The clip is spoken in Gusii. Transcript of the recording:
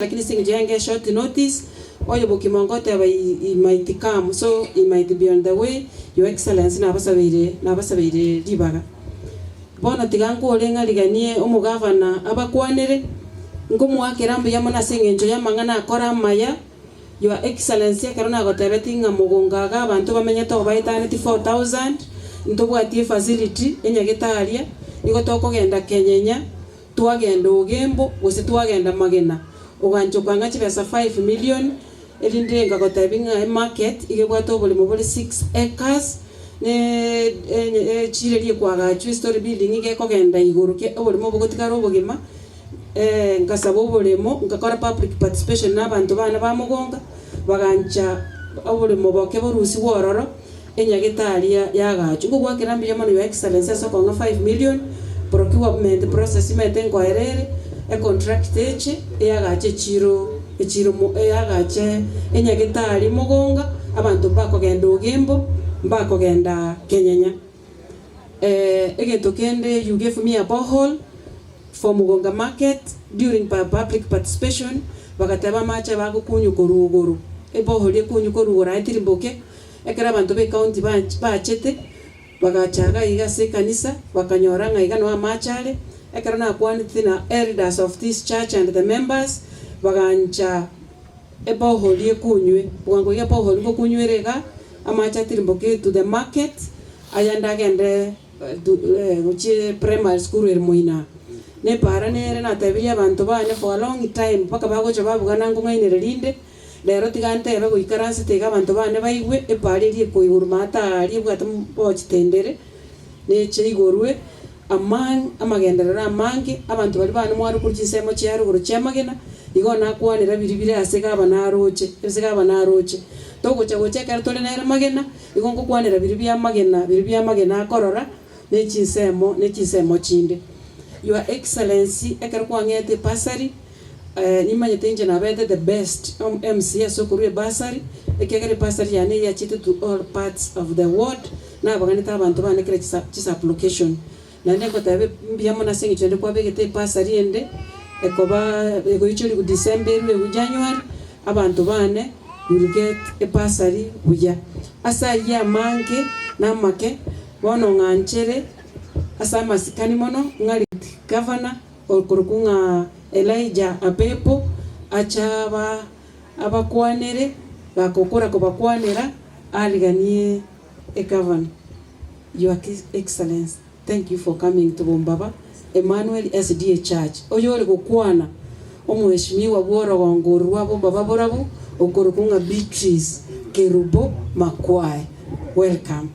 Lakini ase engencho yange short notice, oyo bokima ngoteba he might come so he might be on the way, your excellency nabasabeire nabasabeire ribaga. Bono tiga nkore ng'a riganie omogavana abakwanere, nkomoakera mbuya mono ase engencho y'amang'ana akore amaya, your excellency ekero nagotebetie ng'a mogongo iga abanto bamenyete oo baetaneti 4000, ntobwati efacility enyagete aria, nigo tokogenda kenyenya. Twagenda Ogembo, gose twagenda Magena, oganchoka ng'a chibesa 5 million, erinde ngagotebia ng'a emarket iga ebwate oboremo bore 6 acres, ne echiro eria ekoagachwa estory building iga ekogenda igoro ki oboremo obo bogotigara obogima, nkasaba oboremo, nkakora public participation na abanto bane ba Mogonga, bagancha oboremo boke borusigwe ororo, Enyagetari yagaachwa. Ngogoakera mbuya mono Your Excellency ase okong'a 5 million, procurement process imanyete nkoera ere, econtract eche eyagache echiro echiro mo eyagache enyagetari mogonga, abanto mbakogenda Ogembo, mbakogenda Kenyenya. Egento kende you gave me a borehole for Mugonga market during public participation, bagateba amache bagokunywa korwa igoro, eborehole ekunywa korwa igoro aye tirimboke. Ekero abanto b'ecounty bachete, bagacha iga iga ase ekanisa, bakanyora ng'a iga noo amache are. Ekero nakwanete na elders of this church and the members, bagancha eborehole ekunywe. Bwango iga eborehole ngokunywere iga, amache atirimboke to the market, ayande agende gochia primary school ere moino aa. Nepaara nere natebirie abanto bane for a long time, mpaka bagocha babugana nkong'ainereria rinde. Rero tiga ntebe goikaransete iga abanto bane baigwe epaara eria ekoigorwa maate aaria ebwate bochitendere, neche igorwe amang amagenderero amange, abanto baria bane mware korwa chinsemo chia rogoro chi'amagena, igo nakwanera biria bire ase gavana aroche, ase gavana aroche. Togocha gocha ekero tore nere magena, igo ngokwanera biria bia amagena biria bia amagena akorora, ne chinsemo ne chinsemo chinde. Your Excellency, ekero kwang'ete ebursary, Nimanyete inche nabete the best MC ase okorua ebursary, ekiagera ebursary yane eyachete to all parts of the world, nabaganete abanto bane kera chisa chisublocation. Naende ngotebe mbuya mono ase eng'encho naende kwabegete ebursary ende, ekoba egoichorigwa December erwe ewu January, abanto bane will get ebursary buya. Ase ayio amange na amake, bono ng'anchere ase amasikani mono ng'a Governor Okorokwa ng'a Elijah Apepo ache aba abakwanere, gakokora kobakwanera ariganie egavana. Your Excellency, thank you for coming to Bombaba Emmanuel SDA Church. Oyore gokwana omweshimiwa bw'orogongo oru rwa Bombaba borabu okorokwa ng'a Beatrice Kerubo Makwai. Welcome.